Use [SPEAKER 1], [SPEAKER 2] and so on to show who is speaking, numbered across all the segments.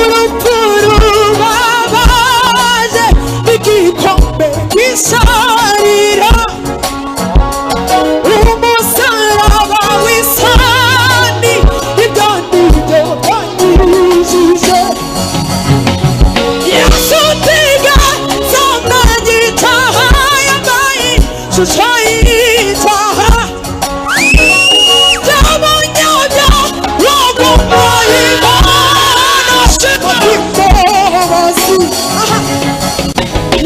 [SPEAKER 1] Urupfu rubabaje igikombe gisharira, umusaraba w'isani ibyo nibyo byanyujije. Yesu tiga zamanye icyaha, yambaye ishusho y'icyaha. By'umunyabya wagombaye Imana shima imbabazi.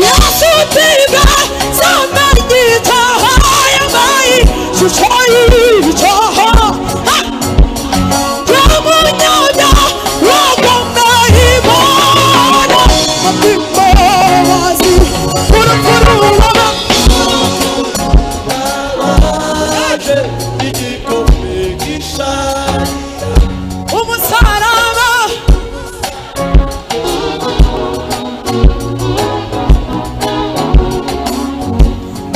[SPEAKER 1] Yesu tiga zamanye icyaha, yambaye ishusho y'icyaha. By'umunyabya wagombaye Imana imbabazi. Urupfu rubaba
[SPEAKER 2] Igikombe gisharira,
[SPEAKER 1] umusaraba.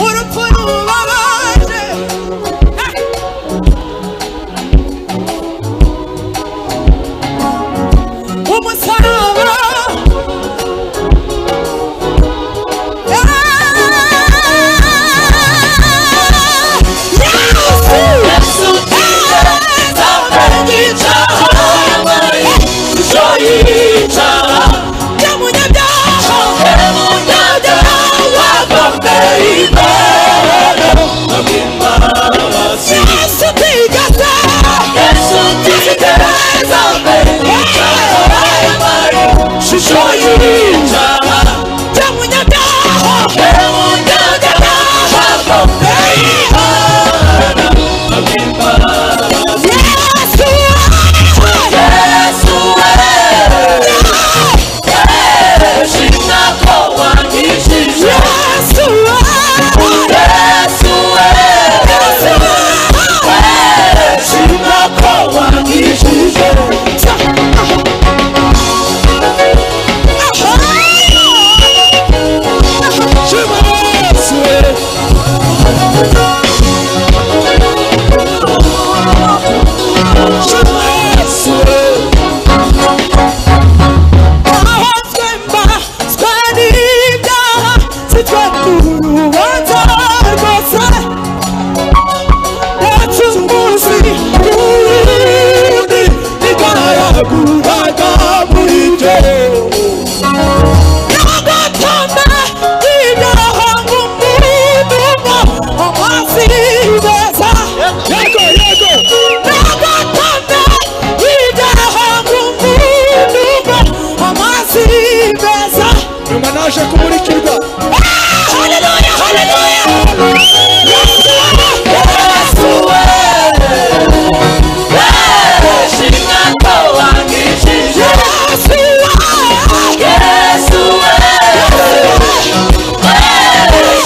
[SPEAKER 1] Urupfu rubabaje, umusaraba. Yesu
[SPEAKER 2] zamanye icyaha, yambaye ishusho y'icyaha.
[SPEAKER 1] By'umunyabyaha
[SPEAKER 2] Umunyabyaha wagomeye Imana imbabazi.
[SPEAKER 1] Yesu tigeze
[SPEAKER 2] Yesu tigeze amenya icyaha, yambaye ishusho y'icyaha.
[SPEAKER 1] By'umunyabyaha
[SPEAKER 2] Umunyabyaha wagomeye Imana imbabazi.
[SPEAKER 1] Yesu
[SPEAKER 2] Yesu we, shimwa ko wankijije.
[SPEAKER 1] Yesu
[SPEAKER 2] Yesu we, shimwa ko wankijije. Shimwa Yesu we, shimwa Yesu we.
[SPEAKER 1] Aho twemba twe n'ibyaha sitwe n'urubanza rwose, ndetse umunsi
[SPEAKER 2] Urundi ntibyayaguraga muri byo.
[SPEAKER 1] N'agatome y'ibyaha nk'umudumo amazi meza.
[SPEAKER 2] Yego, yego.
[SPEAKER 1] N'agatome y'ibyaha nk'umudumo amazi meza.
[SPEAKER 2] Nyuma naje kumurikirwa.
[SPEAKER 1] Haleluya, haleluya. Yesu
[SPEAKER 2] Yesu we, shimwa ko wankijije.
[SPEAKER 1] Yesu
[SPEAKER 2] Yesu we,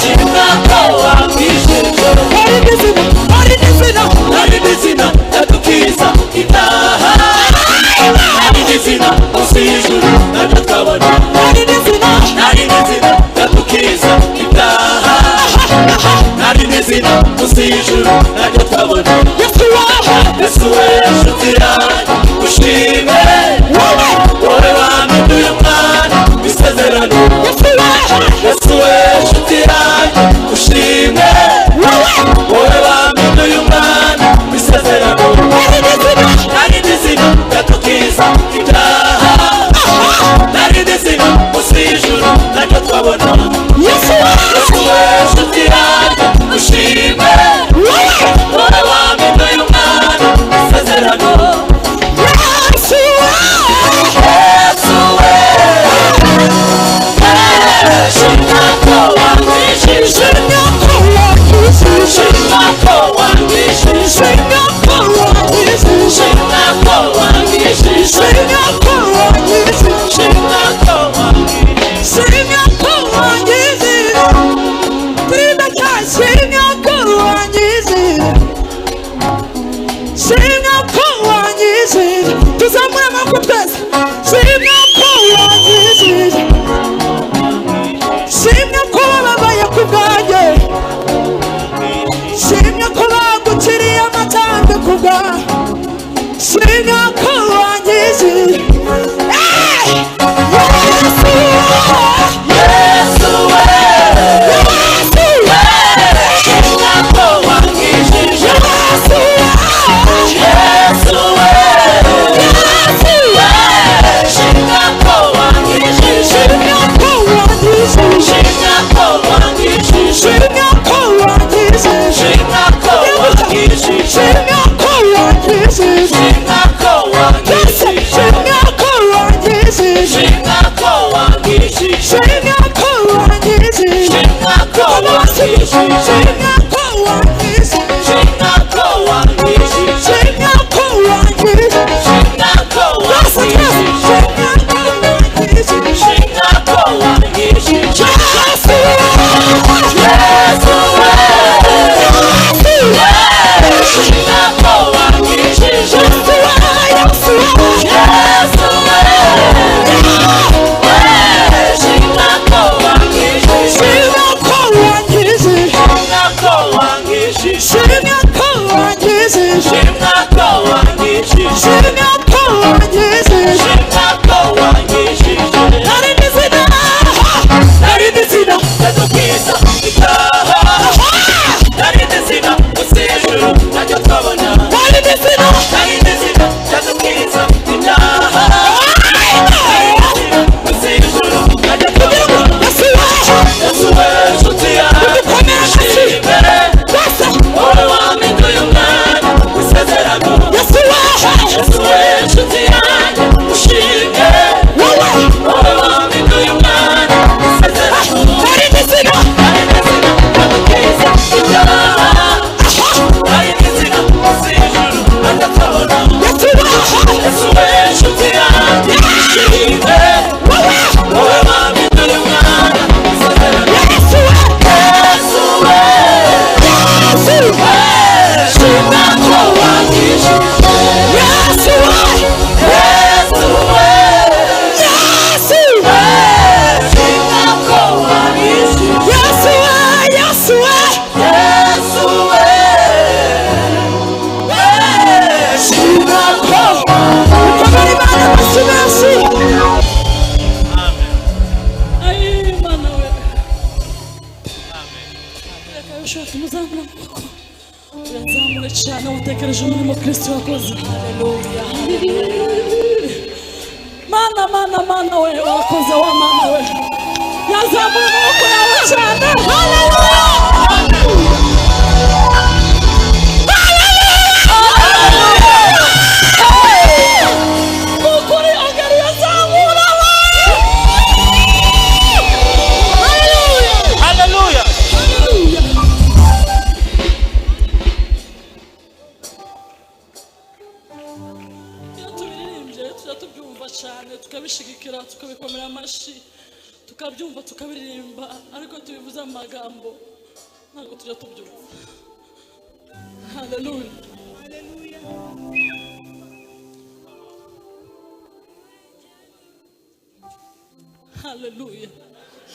[SPEAKER 2] shimwa ko wankijije.
[SPEAKER 1] Hari n'izina, hari n'izina,
[SPEAKER 2] Hari n'izina ryadukiza ibyaha. Hari n'izina munsi y'ijuru naryo twabona.
[SPEAKER 1] hari n'izina,
[SPEAKER 2] Hari n'izina ryadukiza ibyaha. Hari n'izina munsi y'ijuru naryo twabona.
[SPEAKER 1] Yesu wawe,
[SPEAKER 2] Yesu we, nshuti yanjye, ushime.
[SPEAKER 1] Wowe,
[SPEAKER 2] Wowe wampinduye umwana w'isezerano.
[SPEAKER 1] Yesu wawe,
[SPEAKER 2] Yesu we, nshuti yanjye, ushime.
[SPEAKER 1] Wowe,
[SPEAKER 2] Wowe wampinduye umwana w'isezerano.
[SPEAKER 1] Hari n'izina,
[SPEAKER 2] Hari n'izina ryadukiza ibyaha. Hari n'izina munsi y'ijuru naryo twabona.
[SPEAKER 1] Yesu wawe,
[SPEAKER 2] Yesu we, nshuti yanjye, ushime.
[SPEAKER 1] Wowe,
[SPEAKER 2] Wowe wampinduye umwana w'isezerano.
[SPEAKER 1] Yesu wawe,
[SPEAKER 2] Yesu we, shimwa ko wankijije.
[SPEAKER 1] Shimwa ko wankijije,
[SPEAKER 2] Shimwa ko wankijije.
[SPEAKER 1] shimwa ko wankijije,
[SPEAKER 2] Shimwa ko wankijije.
[SPEAKER 1] shimwa ko wankijije,
[SPEAKER 2] Shimwa ko wankijije.
[SPEAKER 1] shimwa ko wankijije. Mana, mana, mana we, wakoze wa mana we. Yazamura amaboko yawe cyane. Haleluya! Ukuri ongera uyazamura we. Haleluya!
[SPEAKER 2] Haleluya.
[SPEAKER 1] Haleluya! Iyo tubiririmbye tujya tubyumva cyane, tukabishigikira, tukabikomera amashyi, tukabyumva, tukabiririmba, ariko tubivuze amagambo ntabwo tujya tubyumva. Haleluya! Haleluya!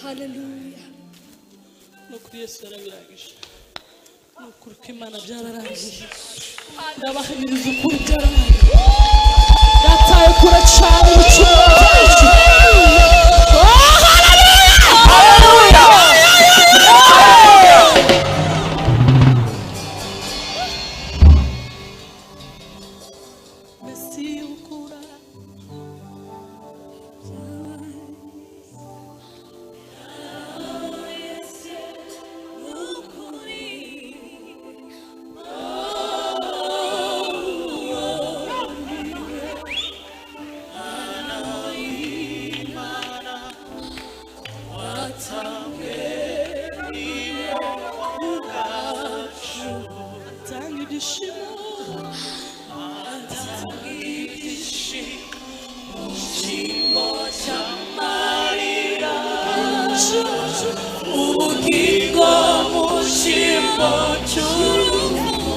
[SPEAKER 3] Haleluya.
[SPEAKER 1] Ni ukuri Yesu yarabirangije, ni ukuri ko Imana byararangiye. Ndabahamiriza ukuri, byararangiye, yataye kure cyane ibicumuro byacu. Oh, haleluya! Mesiya ukura atanga ibyishimo, atanga ibyishimo cy'amarira,
[SPEAKER 2] Ubugingo mu cyimbo cy'urupfu.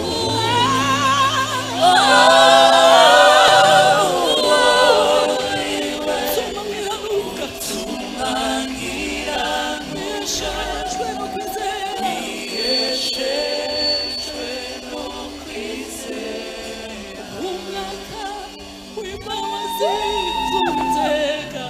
[SPEAKER 1] Tuma mwihanuka, neshejwe no kwizera, umwaka w'imbabazi z'Uwiteka.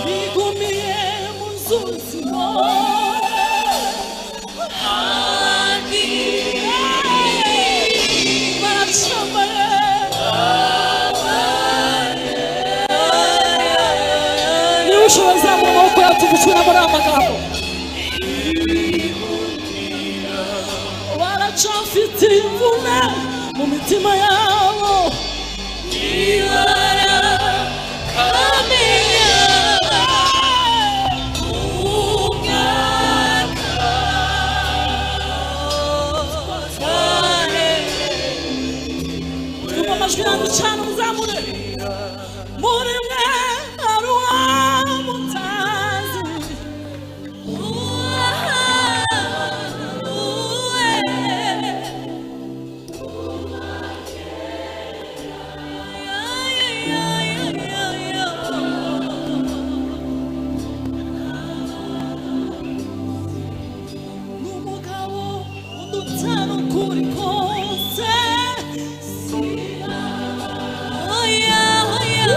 [SPEAKER 1] Bigumiye mu nzuzi baracambaye. Niba ushoboye zamura amaboko yawe tugusubira muri aya magambo. Baracafite imvune mu mitima yabo, twumva amajwi yanyu cyane, muzamure. Muri mwe hari uwamutazi. N'umugabo udutana ukuri kose.
[SPEAKER 3] Oya, oya.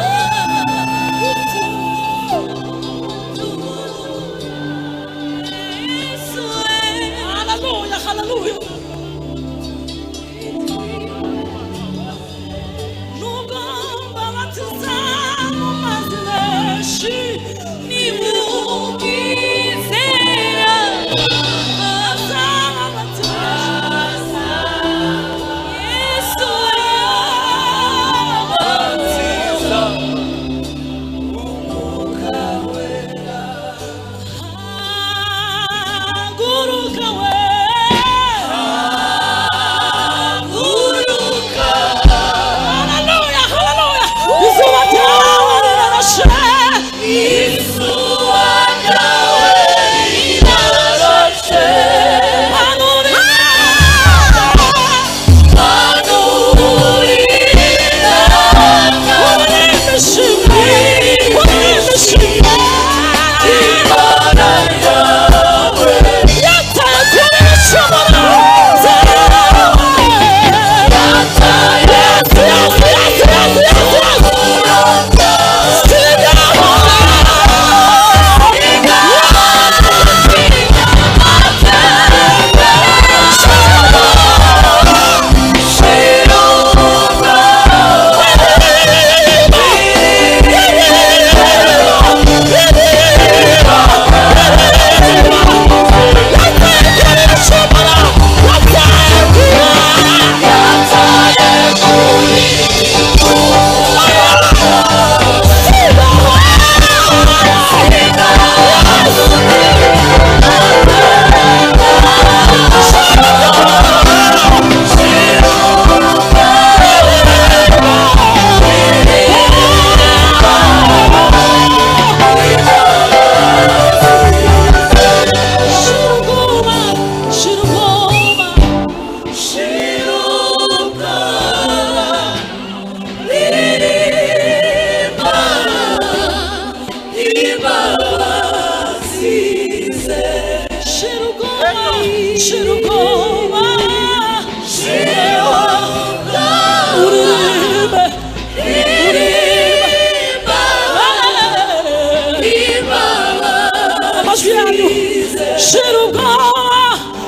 [SPEAKER 1] ubwoba,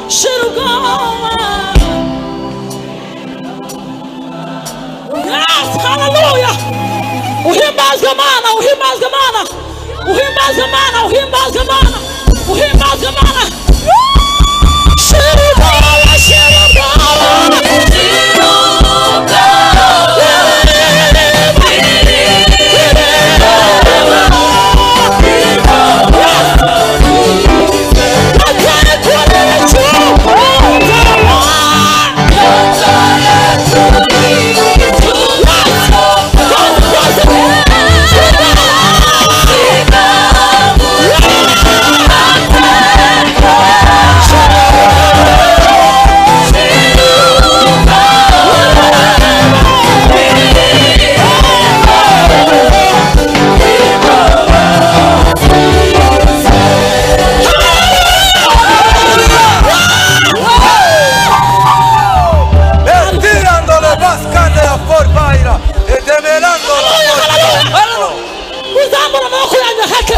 [SPEAKER 1] shira ubwoba. Yes, hallelujah. Uhimbazwe Mana, uhimbazwe Mana, uhimbazwe Mana, uhimbazwe Mana, uhimbazwe Mana. Shira ubwoba, shira ubwoba. Uzamura amaboko yanjye hake.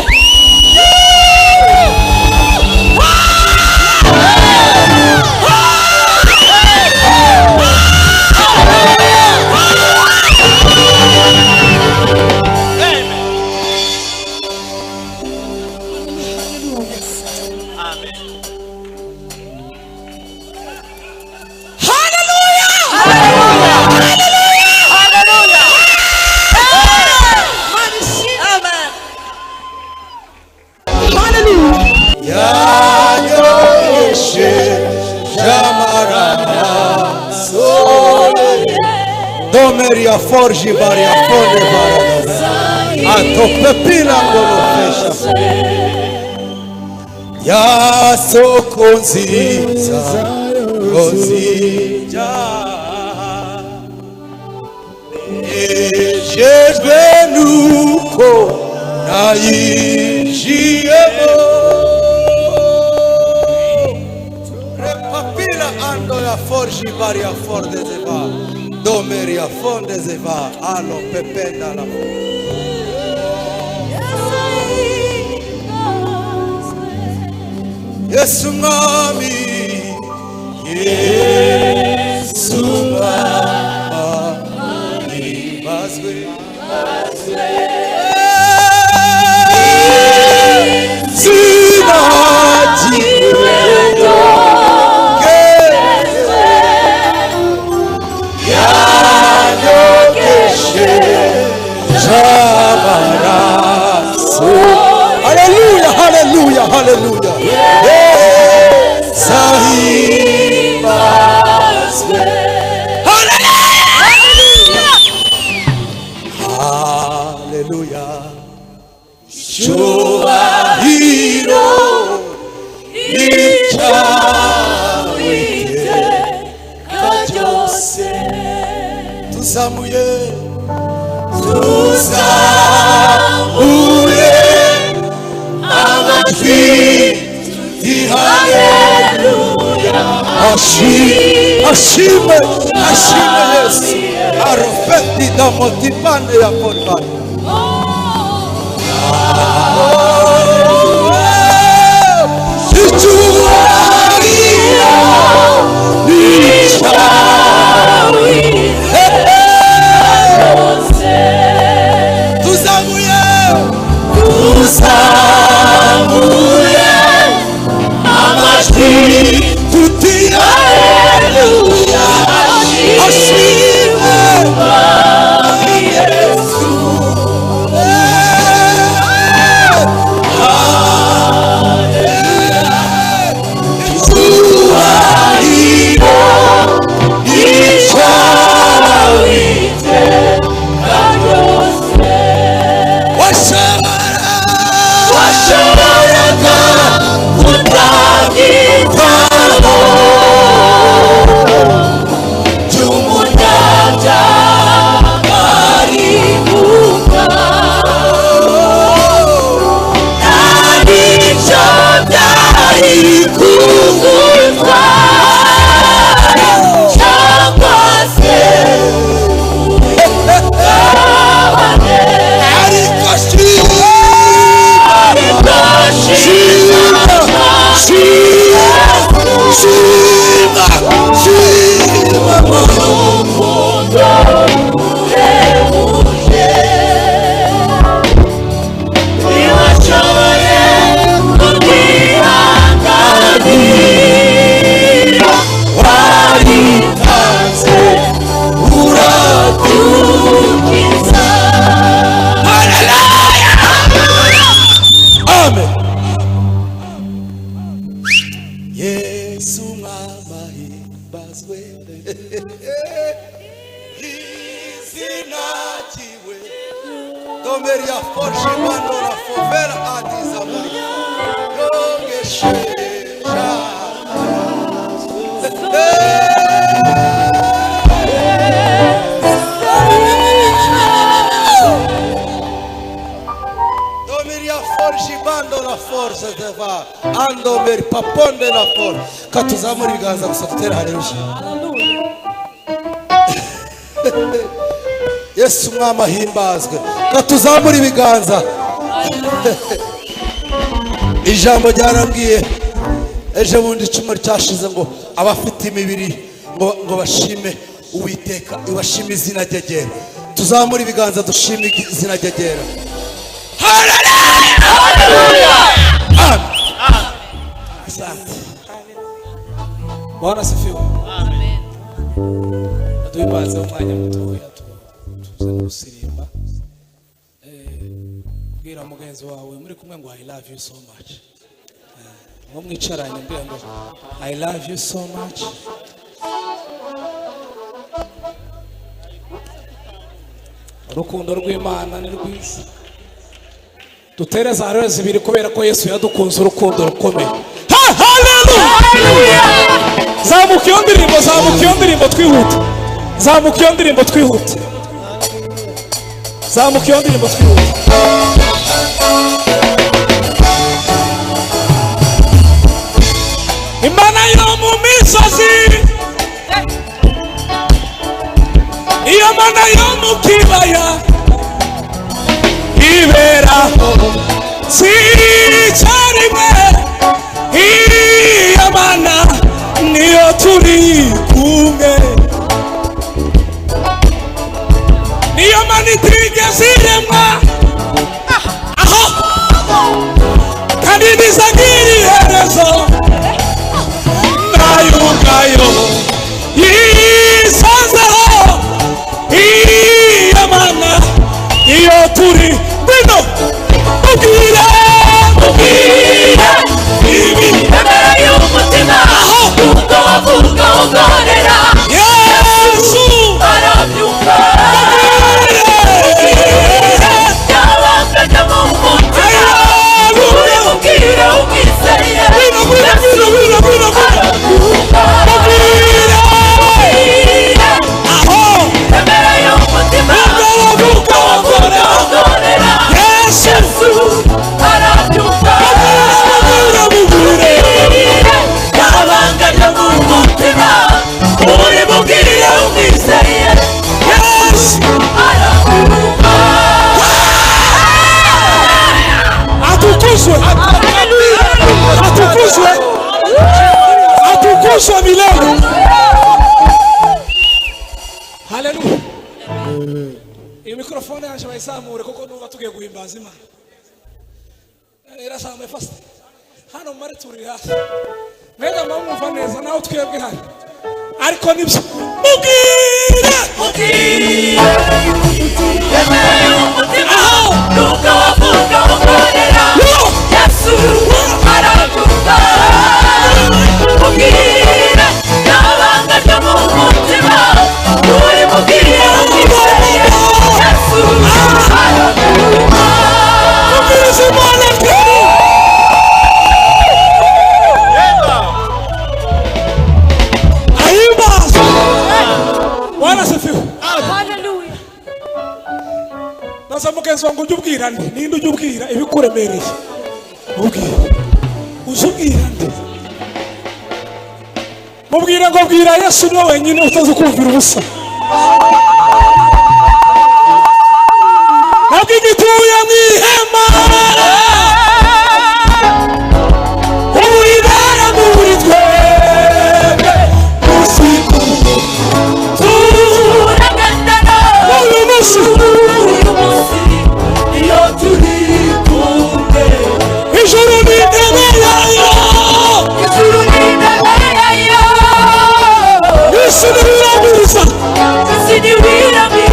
[SPEAKER 4] Domeria forgi varia fonde varia atopepila ngolo fesha ya soko nziza ngozija nejejwe nuko nayinjiyemo repapila ando ya forgi varia fonde zeva Domeria fonde zeva alo pependa la. Yesu mwami, Yesu mwami, bazwe Hallelujah, hallelujah, hallelujah. Hallelujah. Cyubahiro icyawe iteka ryose. Tuzamuye, tuzamuye amajwi haleluya. Ashime, ashime Yesu. Arofeti damotipane ya portani. Tuzamuye, tuzamuye amajwi tuti haleluya. Ashime Yesu. Washara. Domeria forge mandora fovera adizamuri. Yogeshe. Domeria forge bandola force deva. Ando mer paponde la force. Katuzamuri ibiganza gusa dutere haleluya. Yesu mwama himbazwe. Katuzamuri ibiganza. Ijambo ryarambwiye ejo bundi icumu cyashize ngo abafite imibiri ngo bashime Uwiteka, ibashime izina ryegera. Tuzamuri ibiganza dushime izina ryegera. Haleluya! Amen.
[SPEAKER 5] Asante. Bwana asifiwe. Amen. Duhimbaze umwanya mutoya tuze gusirimba. Bwira mugenzi wawe muri kumwe ngo I love you so much. Ngo mwicaranye mbwira ngo I love you so much. Urukundo rw'Imana ni rwiza. Dutere za rero zibiri kubera ko Yesu yadukunze urukundo rukomeye. Haleluya! Zamuka iyo ndirimbo, zamuka iyo ndirimbo twihuta. Zamuka iyo ndirimbo twihuta. Zamuka iyo ndirimbo twihuta. Imana yo mu misozi, iyo mana yo mu kibaya, iberaho sicarimwe, iyo mana niyo turi kumwe, niyo mana itigeze iremwa, aho kandi ntizagira iherezo. Nayo yisanzeho iyo mana iyo turi ngwino mubwire mubwire ibi
[SPEAKER 2] Emera y'umutima ubwo wavuga ugorera
[SPEAKER 5] Yesu
[SPEAKER 2] arabyumva yabangajya mu mutima uri mubwire umwizeye
[SPEAKER 5] ngwino ngwino ngwino ngwino
[SPEAKER 2] arabyumva
[SPEAKER 5] mubwire aho
[SPEAKER 2] Emera y'umutima
[SPEAKER 5] ubwo wavuga ugorera
[SPEAKER 2] ugorera
[SPEAKER 5] Yesu
[SPEAKER 2] Yesu arabyumva
[SPEAKER 5] mubwire mubwire
[SPEAKER 2] yabangajya mu mutima uri mubwire umwizeye
[SPEAKER 5] Yesu
[SPEAKER 2] arabyumva
[SPEAKER 5] atukuzwe, atukuzwe, atukuzwe milele. Haleluya. Iyo mikrofone yaje bayizamure kuko numva tugiye guhimbaza Imana. Irazamuye fast. Hano mari turi hasi. Mbega mwumva neza naho twebwe hano. Ariko nibyo mubwire
[SPEAKER 2] Emera y'umutima
[SPEAKER 5] aho
[SPEAKER 2] nubwo wavuga ugorera Yesu arabyumva mubwire yabanga ryo mu mutima uri mubwire umwizeye Yesu arabyumva
[SPEAKER 5] mubwiriza Imana twebwe. Ahimbazwe. Bwana asifiwe.
[SPEAKER 3] Hallelujah.
[SPEAKER 5] Baza mugenzi wangu ujye ubwira nde? Ninde ujya ubwira ibikuremereye? Ubwira. Uzi ubwira nde? Mubwira ngo bwira Yesu niwe wenyine utazi kumvira ubusa. Ntabwo igituye mu ihema. Ubu ibera muri twebwe. Usiku.
[SPEAKER 2] Turagendana
[SPEAKER 5] Uyu munsi.
[SPEAKER 2] uyu munsi iyo turi kumwe
[SPEAKER 5] Ijuru ni intebe yayo.
[SPEAKER 2] Ijuru ni intebe yayo
[SPEAKER 5] Isi ntibiramiriza.
[SPEAKER 2] Isi ntibiramiriza.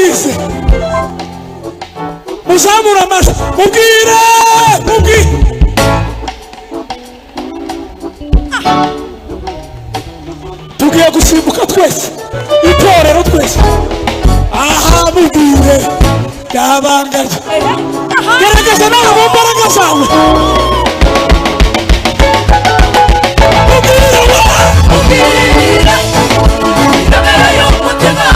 [SPEAKER 5] Mubwirize, muzamura amajwi, mubwire, mubwire. Tugiye gusimbuka twese, itorero twese. Aha, mubwire ryabanga rye. Gerageza nawe mu mbaraga zawe. Mubwire
[SPEAKER 2] Mubwire indemera y'umutima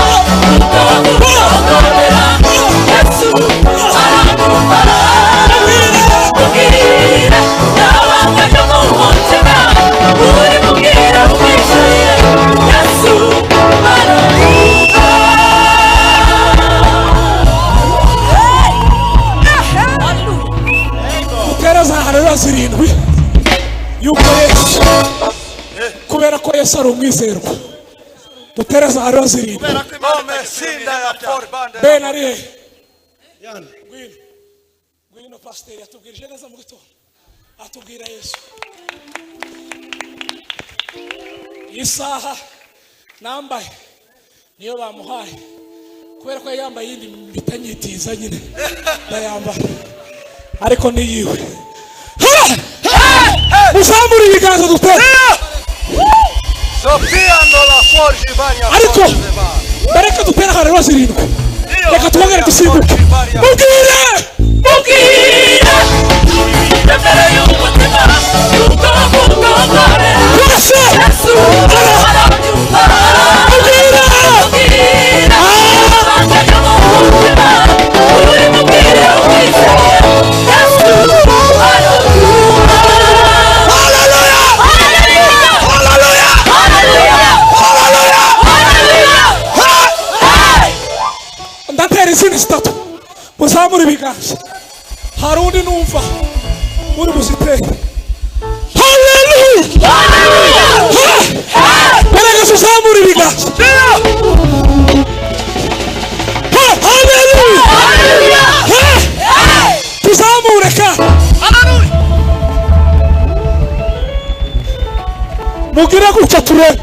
[SPEAKER 2] utawugongorera, Yesu arabyumva. Mubwire ryabanga ryo mu mutima, uri mubwire umwizeye, Yesu arabyumva.
[SPEAKER 5] Dutere za haleluya zirindwi yuko Yesu, kubera ko Yesu ari umwizerwa. Dutere za haleluya zirindwi. Ben ari he? Ngwino, ngwino. Pasiteri yatubwirije neza mu gitondo, atubwira Yesu. Isaha nambaye niyo bamuhaye, kubera ko yari yambaye iyindi mpita nyitiza nyine ndayambara, ariko niyiwe. Muzamure ibiganza dutere. Ariko bareka dutere haleluya zirindwi, reka twongere dusimbuke. Mubwire,
[SPEAKER 2] Mubwire indemera y'umutima utawugongorera,
[SPEAKER 5] twese.
[SPEAKER 2] Yesu arabyumva.
[SPEAKER 5] Mubwire.
[SPEAKER 2] Mubwire ibanga ryo mu mutima, uri mubwire umwizeye, Yesu arabyumva.
[SPEAKER 4] Haleluya!
[SPEAKER 2] Haleluya!
[SPEAKER 4] Haleluya!
[SPEAKER 2] Haleluya!
[SPEAKER 4] Haleluya!
[SPEAKER 2] Haleluya! Hey!
[SPEAKER 5] Ndatera izindi zitatu, muzamure ibiganza. Hari undi numva muri buzitere. Haleluya!
[SPEAKER 2] Haleluya!
[SPEAKER 5] Gerageza uzamure ibiganza. Ha! Haleluya!
[SPEAKER 2] Haleluya!
[SPEAKER 5] Ha!
[SPEAKER 2] Hey!
[SPEAKER 5] Tuzamure ka mugire gutya turebe.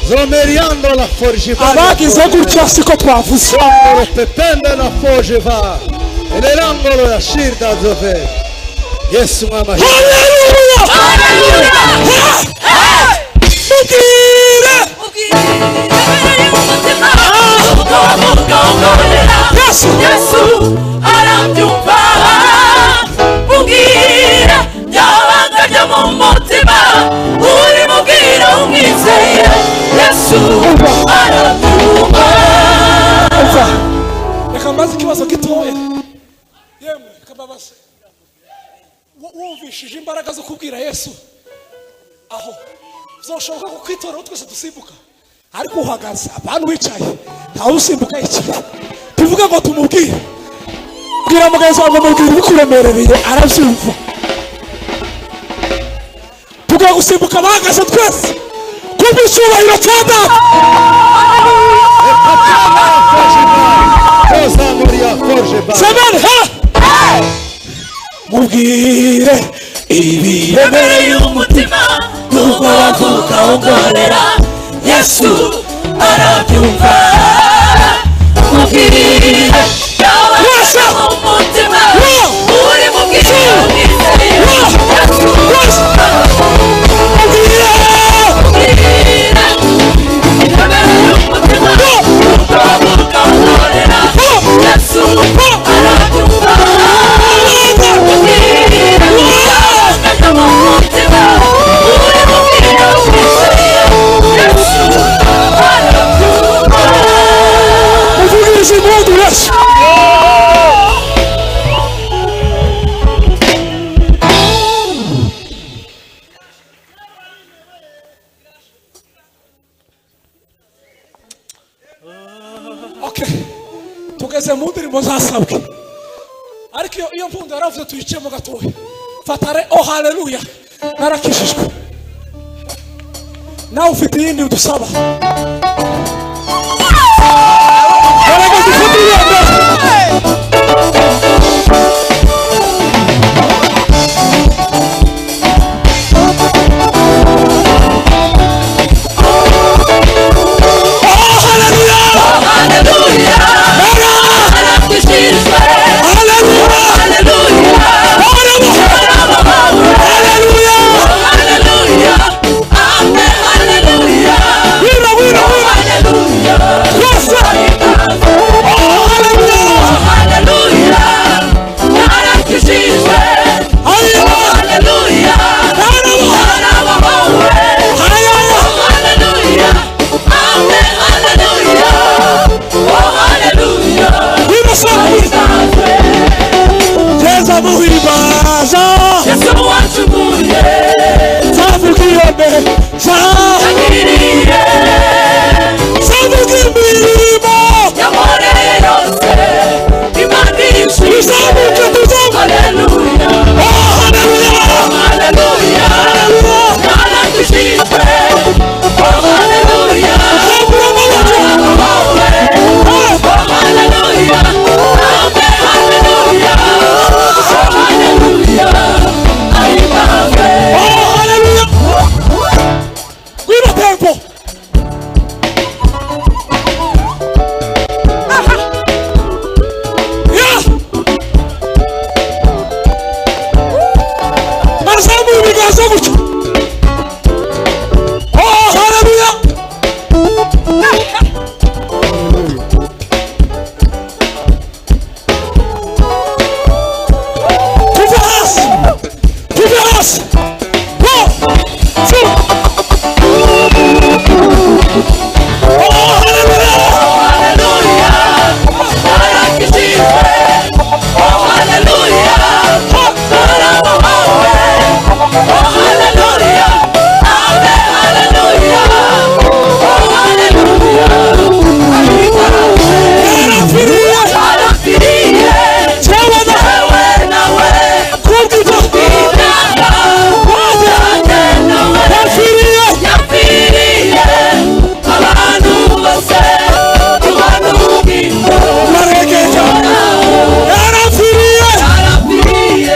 [SPEAKER 4] Zomeriando la forgiva.
[SPEAKER 5] Abagize gutya siko twavuze.
[SPEAKER 4] Angolo pepende la forgiva. Elerangolo la shirda zove. Yesu mama.
[SPEAKER 5] Haleluya!
[SPEAKER 2] Haleluya!
[SPEAKER 5] Ha! Mubwire
[SPEAKER 2] Mubwire indemera y'umutima utawugongorera,
[SPEAKER 5] Yesu.
[SPEAKER 2] Yesu arabyumva. Mubwire ryabanga ryo mu mutima, uri mubwire umwizeye, Yesu arabyumva.
[SPEAKER 5] Umva, reka mbaze ikibazo gitoya. Yemwe, reka mbabaze. Wumvishije imbaraga zo kubwira Yesu aho bizoshoboka ko kwitorero twese dusimbuka, ariko uhagaze abantu wicaye ntawe usimbuka yicaye. Tuvuge ngo tumubwire. Bwira mugenzi wawe ngo mubwire ibikuremerereye, arabyumva. Tugiye gusimbuka bahagaze twese kubw'icyubahiro cya Data.
[SPEAKER 4] Rosamoria forgiva.
[SPEAKER 5] Semen ha! Mubwire
[SPEAKER 2] Indemera y'umutima nubwo wavuka ugorera, Yesu arabyumva. Mubwire
[SPEAKER 5] Yesu!
[SPEAKER 2] ryabanga mu mutima,
[SPEAKER 5] One,
[SPEAKER 2] uri mubwire umwizeye, Yesu
[SPEAKER 5] Yes! Mubwire.
[SPEAKER 2] Mubwire indemera y'umutima utavuka ugorera, Yesu arabyumva. Mubwire ryabanga ryo mu mutima, uri mubwire umwizeye, Yesu arabyumva.
[SPEAKER 5] Muvugirize impundu Yesu. Okay. Tugeze mu ndirimbo zasabwe, ariko iyo mpundu yaravuze tuyicemo gatoya. Fatare oh haleluya, narakijijwe. Nawe ufite iyindi udusaba. Garagaza ufite iya mbere. Tempo. Yeah. Bazamuye ibiganza gutyo. Oh, haleluya. Tuve hasi. Tuve hasi. 1, 2. Oh, haleluya.
[SPEAKER 2] Haleluya, narakijijwe. Oh, haleluya, narabohowe. Oh, haleluya, amen, haleluya. Oh, haleluya,
[SPEAKER 5] Yarapfiriye.
[SPEAKER 2] yarapfiriye.
[SPEAKER 5] Jewe na
[SPEAKER 2] Jewe nawe,
[SPEAKER 5] kubw'ibyo
[SPEAKER 2] ibyaha byanjye nawe.
[SPEAKER 5] yapfiriye.
[SPEAKER 2] Yapfiriye abantu bose, tubana ubugingo.
[SPEAKER 5] Uraregeje. Yarapfiriye.
[SPEAKER 2] Yarapfiriye.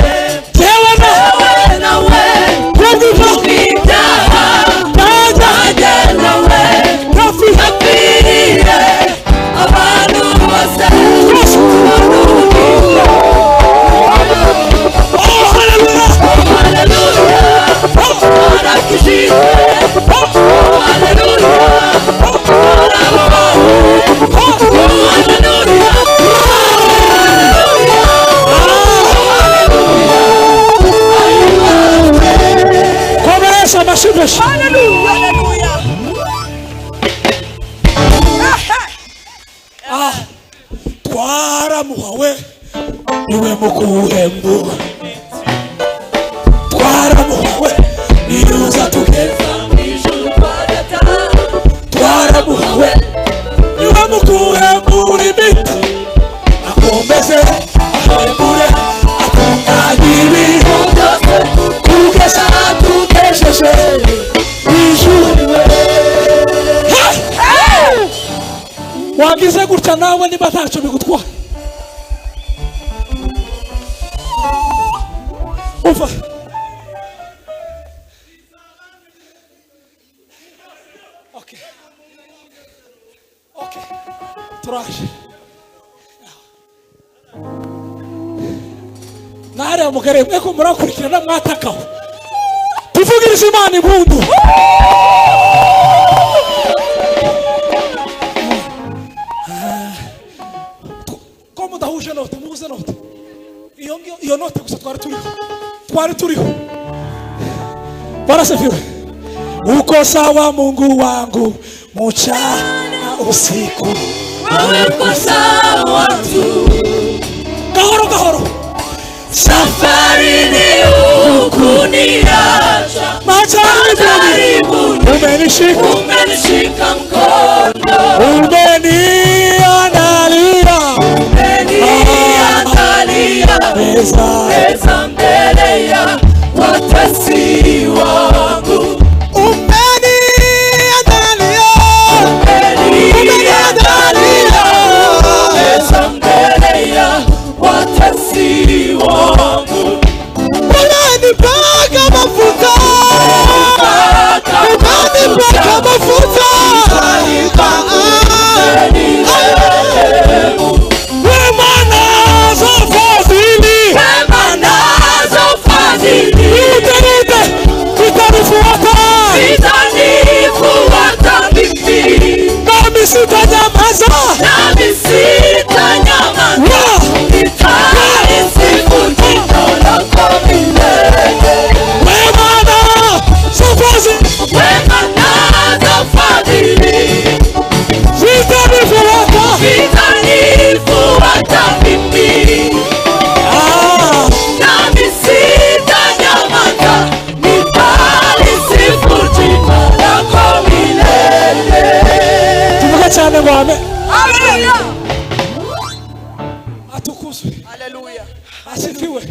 [SPEAKER 5] Jewe na
[SPEAKER 2] Jewe nawe,
[SPEAKER 5] kubw'ibyo
[SPEAKER 2] ibyaha
[SPEAKER 5] byanjye
[SPEAKER 2] byanjye nawe.
[SPEAKER 5] yapfiriye.
[SPEAKER 2] Yapfiriye abantu bose, tubana ubugingo.
[SPEAKER 5] Oh, haleluya.
[SPEAKER 2] Haleluya, narakijijwe. Haleluya, narabohowe. Haleluya,
[SPEAKER 5] Komeresha amashyi menshi.
[SPEAKER 1] Haleluya.
[SPEAKER 5] Ah, twaramuhawe niwe muguhembu twaramuhawe niwe uzatugeza twaramuhawe niwe muguhembura imiti akomeze ahembure atunganye ibintu kugeza tugejeje ijuru. Wagize gutya nawe niba ntacyo bigutwaye. Umva. Okay. Okay. Turaje. Nahariya mugare mwe ko murakurikirana mwatakaho. Tuvugirize Imana impundu. Ko mudahuje note, muhuze note. Iyo ngiyo iyo note gusa twari turiho. Twari turiho. Bwana asifiwe. Uko sawa Mungu wangu mchana usiku.
[SPEAKER 2] Wewe uko sawa tu.
[SPEAKER 5] Gahoro gahoro.
[SPEAKER 2] Safari ni hukuniacha,
[SPEAKER 5] Majaribuni
[SPEAKER 2] karibuni
[SPEAKER 5] umenishika,
[SPEAKER 2] umenishika mkono,
[SPEAKER 5] umeniandalia
[SPEAKER 2] umeniandalia
[SPEAKER 5] meza.
[SPEAKER 2] meza mbele ya watesi wangu,
[SPEAKER 4] Umeniandalia,
[SPEAKER 2] umeniandalia meza mbele ya watesi wangu,
[SPEAKER 4] umenipaka mafuta, umenipaka mafuta.
[SPEAKER 5] Wema nazo fadhili,
[SPEAKER 2] Wema nazo fadhili
[SPEAKER 5] nite nite zitanifuata,
[SPEAKER 2] zitanifuata mimi,
[SPEAKER 5] nami sitanyamaza.
[SPEAKER 2] nami sitanyamaza.
[SPEAKER 5] Wa!
[SPEAKER 2] Nitalisifu jina lako milele.
[SPEAKER 5] Wema nazo fadhili,
[SPEAKER 2] Wema nazo fadhili
[SPEAKER 5] zitanifuata.
[SPEAKER 2] zitanifuata mimi,
[SPEAKER 5] Ah,
[SPEAKER 2] nami sitanyamaza. Nitalisifu jina lako milele.
[SPEAKER 5] tuvuge cyane ngo amen.
[SPEAKER 1] Haleluya.
[SPEAKER 5] Atukuzwe.
[SPEAKER 1] Haleluya.
[SPEAKER 5] Asifiwe.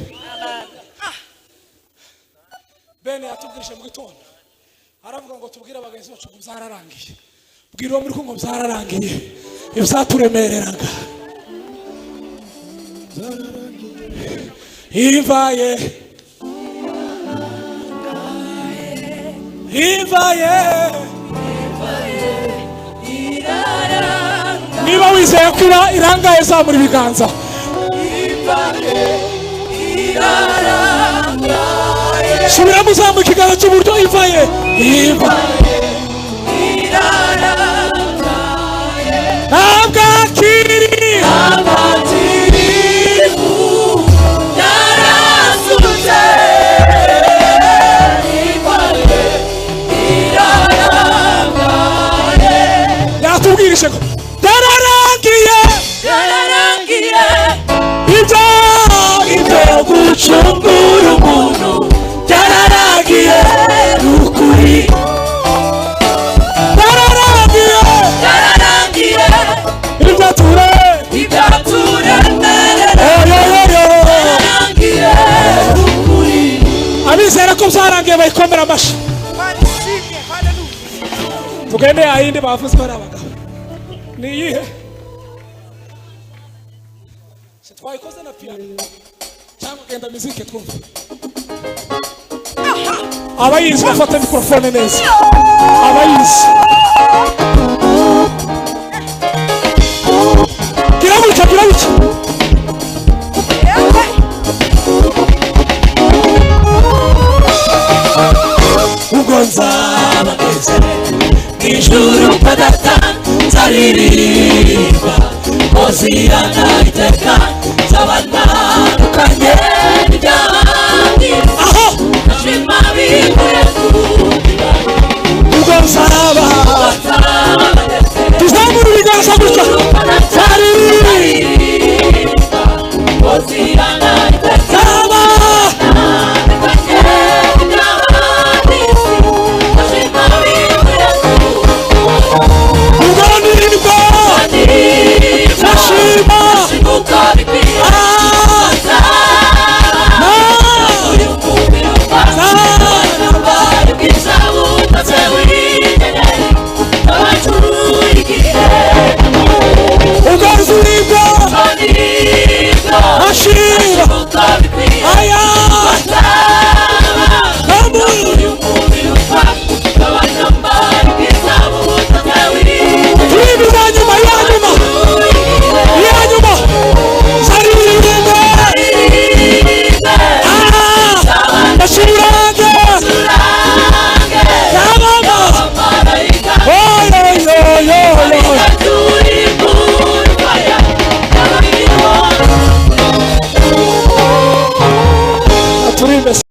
[SPEAKER 5] Bene yatubwirije mu gitondo aravuga ngo tubwire abagenzi bacu ngo byararangiye. Bwira uwo muri kumwe ngo byararangiye, ibyaturemereraga imva ye, imva ye. Abizeye ko irangaye zamura ibiganza. Subiramo uzamuka ikiganza cy'iburyo iva ye. Iva ntabwo akiri
[SPEAKER 2] yarasutse
[SPEAKER 5] yatubwirije ko byararangiye
[SPEAKER 2] yararangiye
[SPEAKER 5] ibyo
[SPEAKER 2] ibyo gucungura umuntu byararangiye ukuri
[SPEAKER 5] byararangiye
[SPEAKER 2] byararangiye
[SPEAKER 5] ibyo ture
[SPEAKER 2] ibyo turemerera
[SPEAKER 5] oyoyoyo
[SPEAKER 2] byararangiye ukuri
[SPEAKER 5] abizera ko byarangiye bayikomera amashyi. Tugende yayindi bavuze ko ari abagabo ni iyihe se twayikoze na piano cyangwa genda muzike twumve. Abayizi bafata mikorofone neza abayizi gira gutya gira gutya.
[SPEAKER 2] Ubwo nzaba ngeze mu ijuru kwa data nzaririmba hoziyana iteka nzaba ntandukanye